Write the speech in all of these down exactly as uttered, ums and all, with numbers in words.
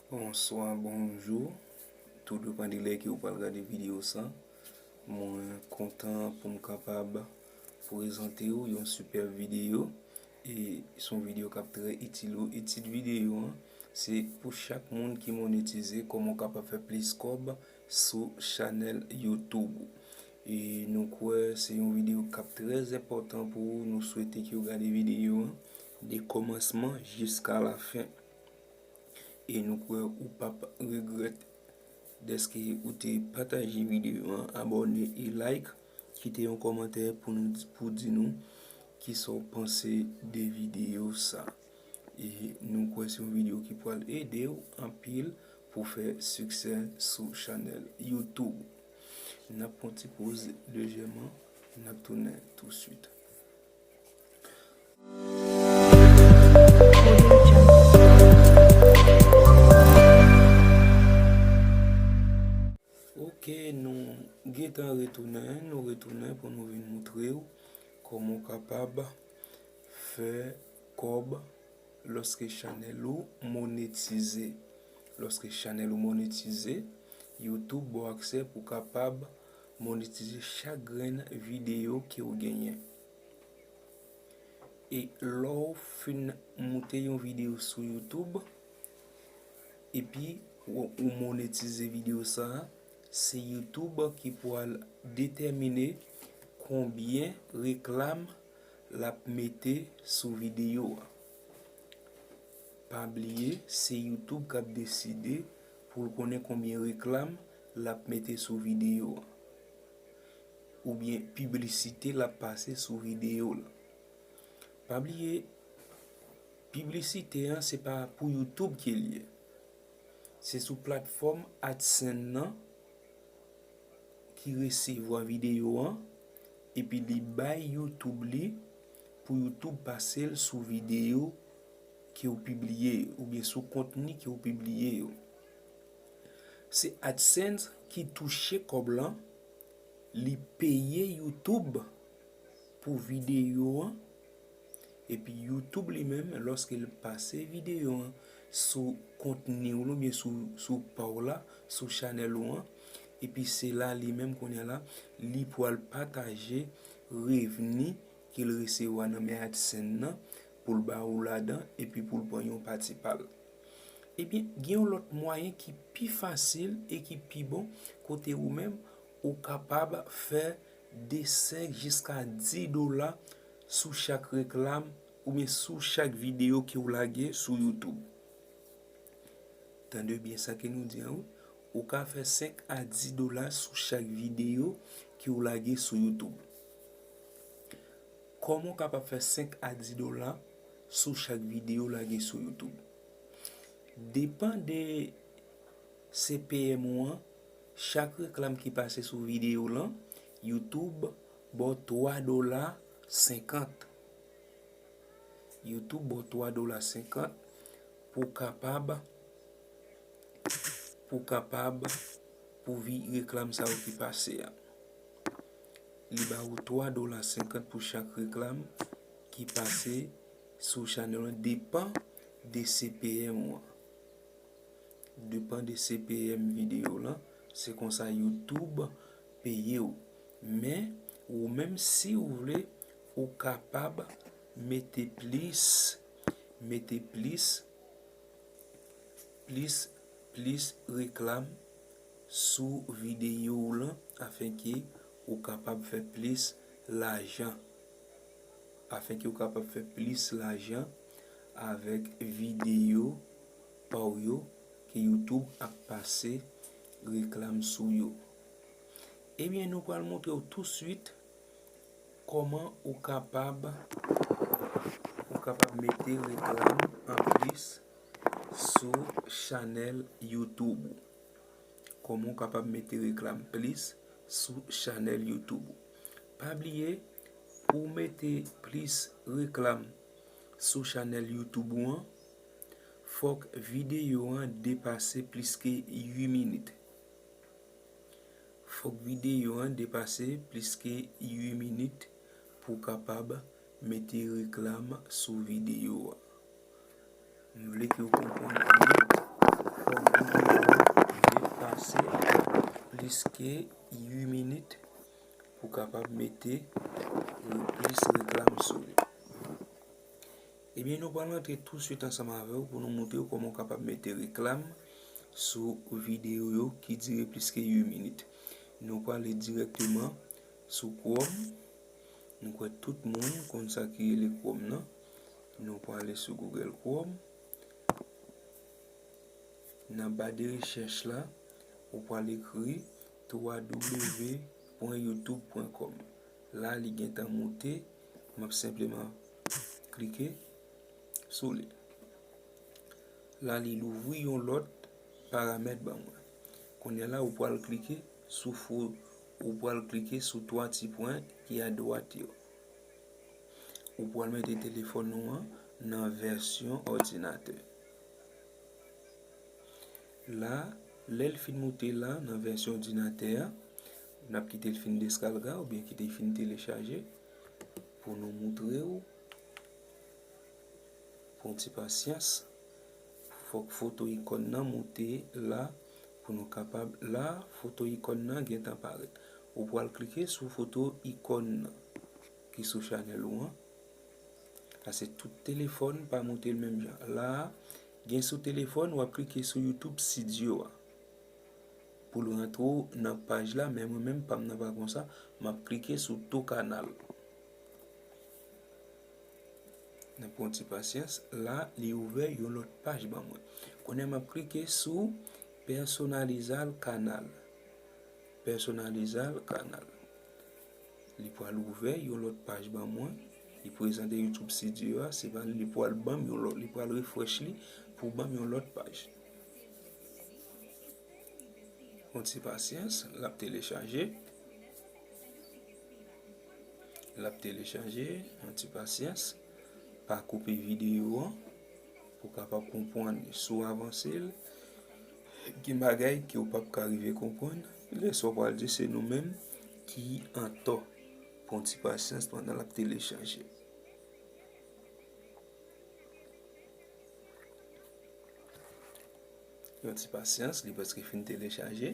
Bonswa, bonjou. Tou depann de lè ke w pral gade videyo sa. Mwen kontan pou m kapab prezante w yon sipèb videyo. E se yon videyo k ap trè itil ou. E tit videyo an, se pou chak moun ki monetize, kòman w kapab fè plis kòb sou chanèl YouTube ou. E nou kwè se yon videyo k ap trè enpòtan pou ou. Nou swete ke w gade videyo an de kòmansman jiska lafen. E nou kwè ou p ap regrèt dèske ou te pataje videyo an, abòne e like, kite yon kòmantè pou nou, pou di nou kisa w panse de videyo sa. E nou kwè se yon videyo ki pral ede w anpil pou fè siksè sou chanèl YouTube. N ap pran ti poz lejèman, n ap tounen touswit. Ok, nou gentan retounen, nou retounen pou nou vin moutre w kòman w kapab fè kòb lòske chanèl ou monetize. Lòske chanèl ou monetize, YouTube ba w aksè pou w kapab monetize chak grenn videyo ke w genyen. E lè w fin moute yon videyo sou YouTube, epi w, ou monetize videyo sa a, se YouTube ki pral detèmine konbyen reklam l ap mete sou videyo a. Pa bliye, se YouTube k ap deside pou l konnen konbyen reklam l ap mete sou videyo a, oubyen piblisite l ap pase sou videyo la. Pa bliye, piblisite an, se pa pou YouTube ke l ye. Se sou platfòm AdSense nan ki resevwa videyo an, epi li bay YouTube li pou YouTube pase l sou videyo ke w pibliye yo, oubyen sou kontni ke w pibliye yo. Se AdSense ki touche kòb lan, li peye YouTube pou videyo an, epi YouTube li menm, lòske l pase videyo an sou kontni w la oubyen sou, sou pa w la, sou chanèl ou an, epi se la li menm kounye a la, li pral pataje revni ke l resevwa nan men AdSense nan pou l ba ou ladan, epi pou l pran yon pati pa l. Ebyen, gen yon lòt mwayen ki pi fasil e ki pi bon, kote ou menm, ou kapab fè de senk jiska dis dola sou chak reklam oubyen sou chak videyo ke w lage sou YouTube. Tande byen sa ke nou di an wi. Ou ka fè senk a dis dola sou chak videyo ke w lage sou YouTube. Kòman w kapab fè senk a dis dola sou chak videyo w lage sou YouTube? Depan de C P M ou an, chak reklam ki pase sou videyo w lan, YouTube ba w twa dola senkant. YouTube ba w twa dola senkant pou w kapab, pou w kapab, pou vi reklam sa yo ki pase a. Li ba ou twa dola senkant pou chak reklam ki pase sou chanèl lan, depan de C P M ou an. Depan de C P M videyo w lan, se konsa YouTube peye w. Men, ou menm, si w vle, ou kapab mete plis, mete plis, plis, plis reklam sou videyo w lan, afenke ou kapab fè plis lajan. Afenke ou kapab fè plis lajan avèk videyo pa w yo ke YouTube ap pase reklam sou yo. Ebyen, nou pral montre w touswit kòman ou kapab, ou kapab mete reklam anplis sou chanèl YouTube ou. Kòman ou kapab mete reklam plis sou chanèl YouTube ou. Pa bliye, pou w mete plis reklam sou chanèl YouTube ou an, fòk videyo an depase plis ke uit minit. Fòk videyo an depase plis ke uit minit pou w kapab mete reklam sou videyo a. M vle ke w konprann byen, fòk plis ke uit minit pou kapab mete plis reklam sou li. Ebyen, nou pral rantre touswit ansanm avè w pou nou montre w kòman w kapab mete reklam sou videyo yo ki dire plis ke uit minit. Nou prale dirèkteman sou Chrome. Nou kwè tout moun konn sa ki rele Chrome nan. Nou prale sou Google Chrome. Nan ba de rechèch la, ou pral ekri twa w pwen youtube pwen kòm. La, li gentan moute, m ap senpleman klike sou li. La, li louvri yon lòt paramèt ban mwen. Kounye a la, ou pral klike sou fo-, ou pral klike sou twa ti pwen ki adwat yo. Ou pral mete telefòn ou an nan vèsyon òdinatè. La, lè l fin moute la nan vèsyon òdinatè a, n ap kite l fin deskalga oubyen kite l fin telechaje pou nou montre w. Pran ti pasyans. Fòk foto ikòn nan moute la pou nou kapab, la, foto ikòn nan gentan parèt. Ou pral klike sou foto ikòn nan ki sou chanèl ou an. Paske tout telefòn pa moute l menm jan. La, gen sou telefòn, w ap klike sou YouTube Studio a. Pou l rantre w nan paj la, men mwen menm, pa m nan pa konsa, m ap klike sou tou kanal. N ap pran ti pasyans. La, li ouvè yon lòt paj ban mwen. Kounye a, m ap klike sou pèsonalizal kanal. Pèsonalizal kanal. Li pral ouvè yon lòt paj ban mwen. Li prezante YouTube Studio a, se pa li, li pral ban m yon lòt, li pral refresh li pou ban m yon lòt paj. Yon ti pasyans, l ap telechaje. L ap telechaje, yon ti pasyans. Pa koupe videyo an pou w kapab konprann si w avanse l. Gen bagay ke w p ap ka rive konprann. Lè sa w pral di se nou menm ki antò. Pran ti pasyans pandan l ap telechaje. Yon ti pasyans, li prèske fin telechaje.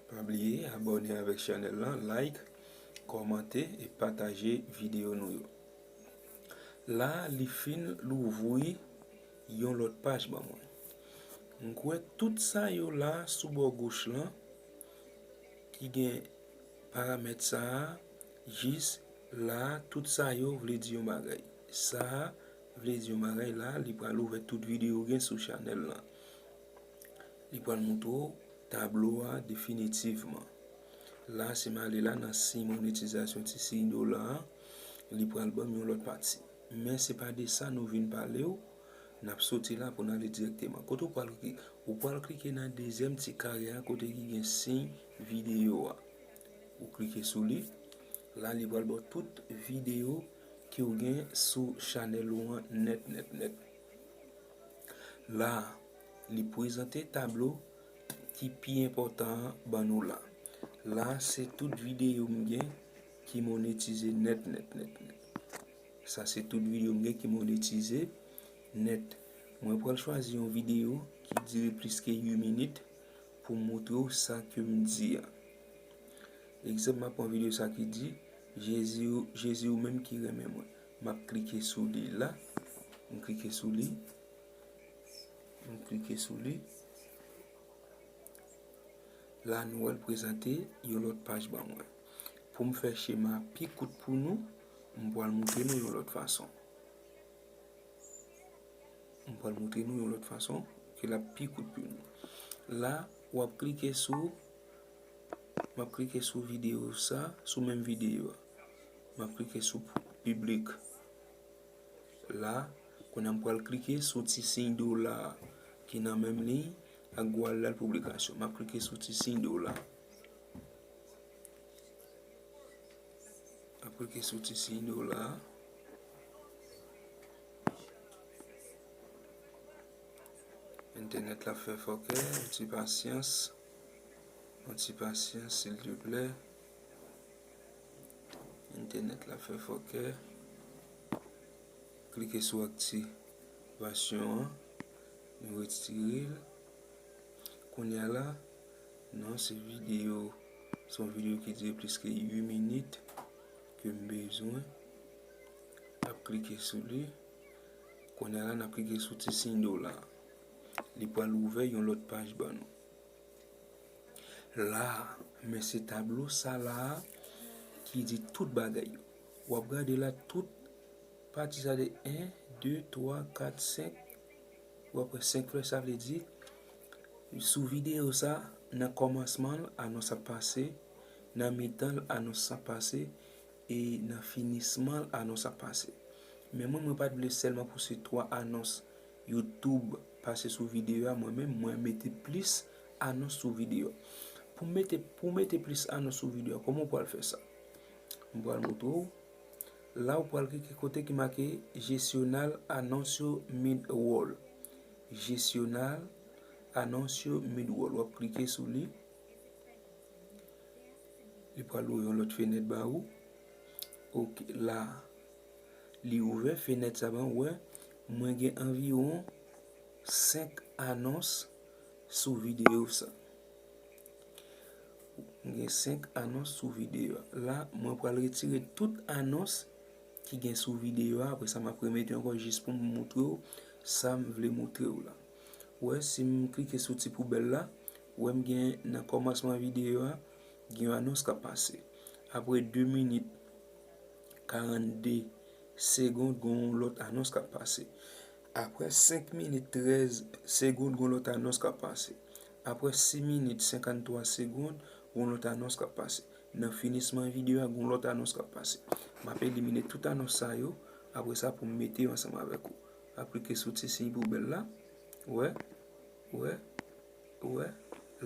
Pa bliye abòne avèk chanèl lan, like, kòmante e pataje videyo nou yo. La, li fin louvri yon lòt paj ban mwen. M kwè tout sa yo la sou bò goch lan ki gen paramèt sa a, jis la, tout sa yo vle di yon bagay. Sa a vle di yon bagay la, li pral ouvè tout videyo gen sou chanèl lan. Li pral montre w tablo a definitivman. La, si m ale la nan siy monetizasyon, ti siy dola a, li pral ban m yon lòt pati. Men se pa de sa nou vin pale w, n ap soti la pou n ale dirèkteman. Kote w pral kli-, ou pral klike nan dezyèm ti kare a kote ki gen siy videyo a. Ou klike sou li. La, li pral ba w tout videyo ke w gen sou chanèl ou an nèt, nèt, nèt. La, li prezante tablo ki pi enpòtan an ban nou la. La, se tout videyo m gen ki monetize nèt, nèt, nèt, nèt. Sa se tout videyo m gen ki monetize nèt. Mwen pral chwazi yon videyo ki dire plis ke uit minit pou m montre w sa ke m di a. Egzanp, m ap pran videyo sa ki di, Jezi, Jezi ou menm ki renmen mwen. M ap klike sou li la. M klike sou li. M klike sou li. La, nou wè l prezante yon lòt paj ban mwen. Pou m fè chema pi kout pou nou, m pral montre nou yon lòt fason. M pral montre nou yon lòt fason ke l ap pi kout pou nou. La, w ap klike sou, m ap klike sou videyo sa, sou menm videyo a. M ap klike sou piblik. La, kounye a m pral klike sou ti siy dola a ki nan menm liy ak gwal la l piblikasyon. M ap klike sou ti siy dola a. M ap klike sou ti siy dola a. Entènèt la fè fòkè, yon ti pasyans. Yon ti pasyans, silteplè. Entènèt la fè fòkè. Klike sou aktivasyon an. Nou retire l. Kounye a la, non, se videyo, se yon videyo ki dire plis ke uit minit ke m bezwen. M ap klike sou li. Kounye a la, n ap klike sou ti siy dola. Li pral ouvè yon lòt paj ban nou. La, men se tablo sa la a ki di tout bagay yo. W ap gade la tout pati sa de en, de, twa, kat, senk. W ap wè senk flèch, sa vle di, sou videyo sa, nan kòmansman l, anons ap pase, nan mitan l, anons ap pase, e nan finisman l, anons ap pase. Men mwen, mwen pa t vle sèlman pou se twa anons YouTube pase sou videyo a, mwen menm, mwen mete plis anons sou videyo a. Pou mete, pou mete plis anons sou videyo a, kòman w pral fè sa? M pral montre w. La, ou pral klike kote ki make Gestionar Anúncio Mid-Roll. Gestionar Anúncio Mid-Roll. W ap klike sou li. Li pral ouvè yon lòt fenèt ba ou. Ok, la, li ouvè fenèt sa ban ou wè. Mwen gen anviwon senk anons sou videyo sa. M gen senk anons sou videyo a. La, mwen pral retire tout anons ki gen sou videyo a. Apre sa, m ap remete ankò jis pou m montre w sa m vle montre w la. Ou wè, si m klike sou ti poubèl la, ou wè m gen nan kòmansman videyo a, gen yon anons k ap pase. Apre de minit karannde segonn, gen yon lòt anons k ap pase. Apre senk minit trèz segonn, gen yon lòt anons k ap pase. Apre sis minit senkanntwa segonn, gen yon lòt anons k ap pase. Nan finisman videyo a, gen yon lòt anons k ap pase. M ap elimine tout anons sa yo, apre sa pou m mete yo ansanm avèk ou. M ap klike sou ti siy poubèl la. Ou wè? Ou wè? Ou wè?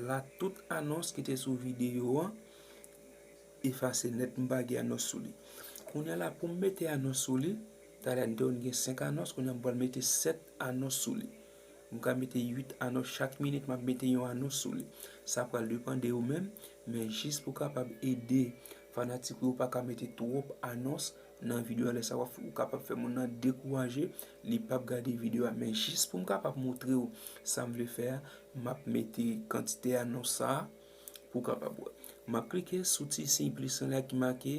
La, tout anons ki te sou videyo an efase nèt, m pa gen anons sou li. Kounye a la, pou m mete anons sou li, talè a n te wè n gen senk anons, kounye a m pral mete sèt anons sou li. M ka mete uit anons, chak minit m ap mete yon anons sou li. Sa pral depann de ou menm, men jis pou kapab ede fanatik ou yo pa ka mete twòp anons nan videyo a, lè sa w ap, ou kapab fè moun nan dekouraje, li p ap gade videyo a. Men jis pou m kapab montre w sa m vle fè a, m ap mete kantite anons sa a pou w kapab wè. M ap klike sou ti siy plis lan la ki make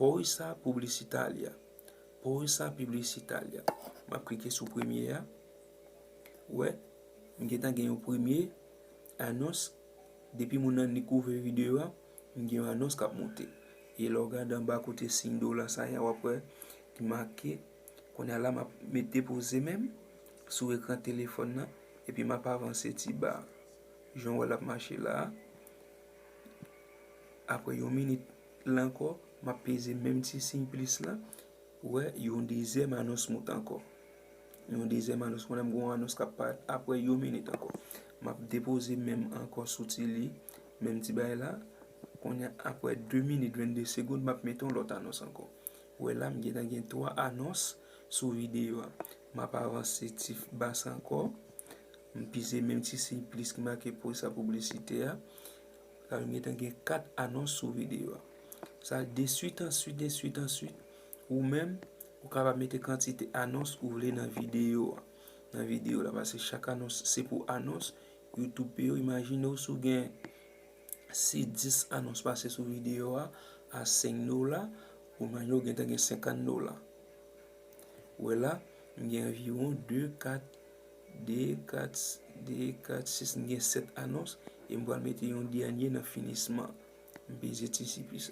Pausa Publicitária. Pausa Publicitária. M ap klike sou premye a. Ou wè, m gentan gen yon premye anons. Depi moun nan nik ouvè videyo a, m gen yon anons k ap monte. E lè w gade anba kote siy dola sa a, w ap wè ki make. Kounye a la, m ap met depoze men m sou ekran telefòn nan, epi m ap avanse ti ba. Jan w wè l ap mache la a. Apre yon minit la ankò, m ap peze menm ti siy plis lan. Ou wè, yon dezyèm anons monte ankò. Yon dezyèm anons, kounye a m gen yon anons k ap parèt apre yon minit ankò. M ap depoze men m ankò sou ti li, menm ti bagay la. Kounye a, apre de minit, vennde segonn, m ap mete yon lòt anons ankò. Ou wè la, m gentan gen twa anons sou videyo a. M ap avanse ti ba sa ankò. M peze menm ti siy plis ki make Pausa Publicitária a. Sa vle di m gentan gen kat anons sou videyo a. Sa, de swit an swit, de swit an swit, ou menm, ou kapab mete kantite anons ou vle nan videyo a. Nan videyo la, paske chak anons se pou anons YouTube peye w. Imajine w si w gen, si dis anons pase sou videyo a, a senk dola, ou imajine w gentan gen senkant dola. Ou wè la, m gen anviwon de, kat, de, kat, de, kat, sis, m gen sèt anons, e m pral mete yon dènye nan finisman. M peze ti siy plis.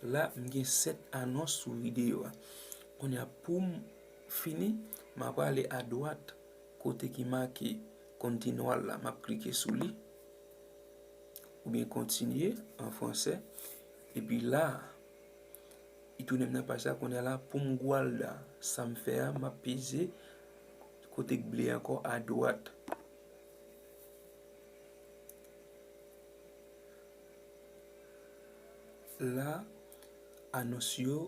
La, m gen sèt anons sou videyo a. Kounye a, pou m fini, m ap prale adwat, kote ki make Continuar la, m ap klike sou li. Oubyen kontinye an fransè. Epi la, li tounen m nan paj sa, kounye a la, pou m guarda sa m fè a, m ap peze kote k ble ankò adwat. La, anons yo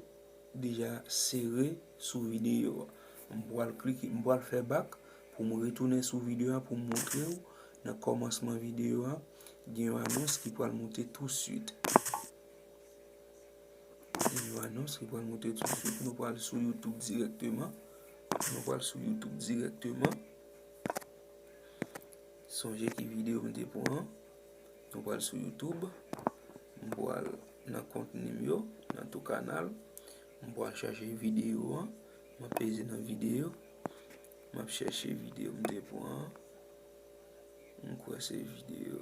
deja sere sou videyo a. M pral klike, m pral fè bak pou m retounen sou videyo a pou m montre w nan kòmansman videyo a, gen yon anons ki pral monte tousuit. Gen yon anons ki pral monte tousuit. Nou pral sou YouTube dirèkteman. Nou pral sou YouTube dirèkteman. Sonje ki videyo m te pran. Nou pral sou YouTube. M pral nan kontni m yo, nan tou kanal. M pral chache videyo an. M ap peze nan videyo. M ap chache videyo m te pran an. M kwè se videyo,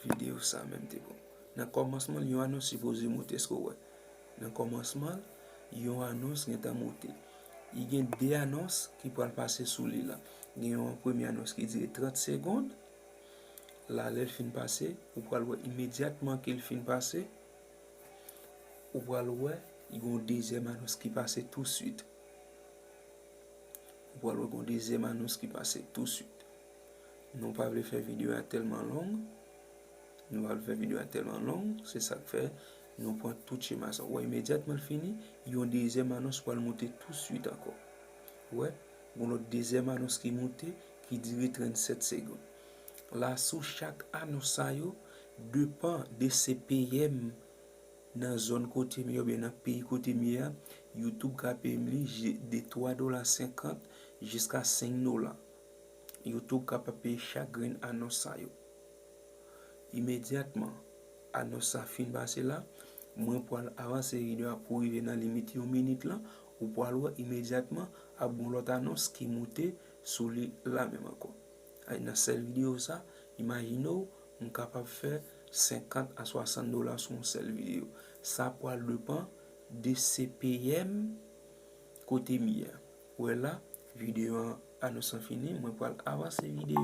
videyo sa menm te pran. Nan kòmansman, yon anons sipoze moute, èske w wè? Nan kòmansman, yon anons gentan moute. Li gen de anons ki pral pase sou li la. Gen yon premye anons ki dire trant segonn. La, lè l fin pase, ou pral wè imedyatman ke l fin pase, ou pral wè yon dezyèm anons ki pase touswit. Ou pral wè yon dezyèm anons ki pase touswit. Nou pa vle fè videyo a tèlman long. Nou pa vle fè videyo a tèlman long. Se sa k fè nou pran tout chema sa. Ou wè, imedyatman l fini, yon dezyèm anons pral moute touswit ankò. Ou wè, yon lòt dezyèm anons ki moute, ki dire trannsèt segonn. La, sou chak anons sa yo, depan de C P M nan zòn kote m ye oubyen nan peyi kote m ye a, YouTube ka peye m li je- de twa dola senkant jiska senk dola. YouTube kapab peye chak grenn anons sa yo. Imedyatman anons sa fin pase la, mwen pral avanse videyo a pou rive nan limit yon minit lan, ou pral wè imedyatman ap gon lòt anons ki moute sou li la menm ankò. Ay, nan sèl videyo sa, imajine w, m kapab fè senkant a swasant dola sou yon sèl videyo. Sa pral depan de C P M kote m ye a. Ou wè la, videyo an, anons lan fini, mwen pral avanse videyo.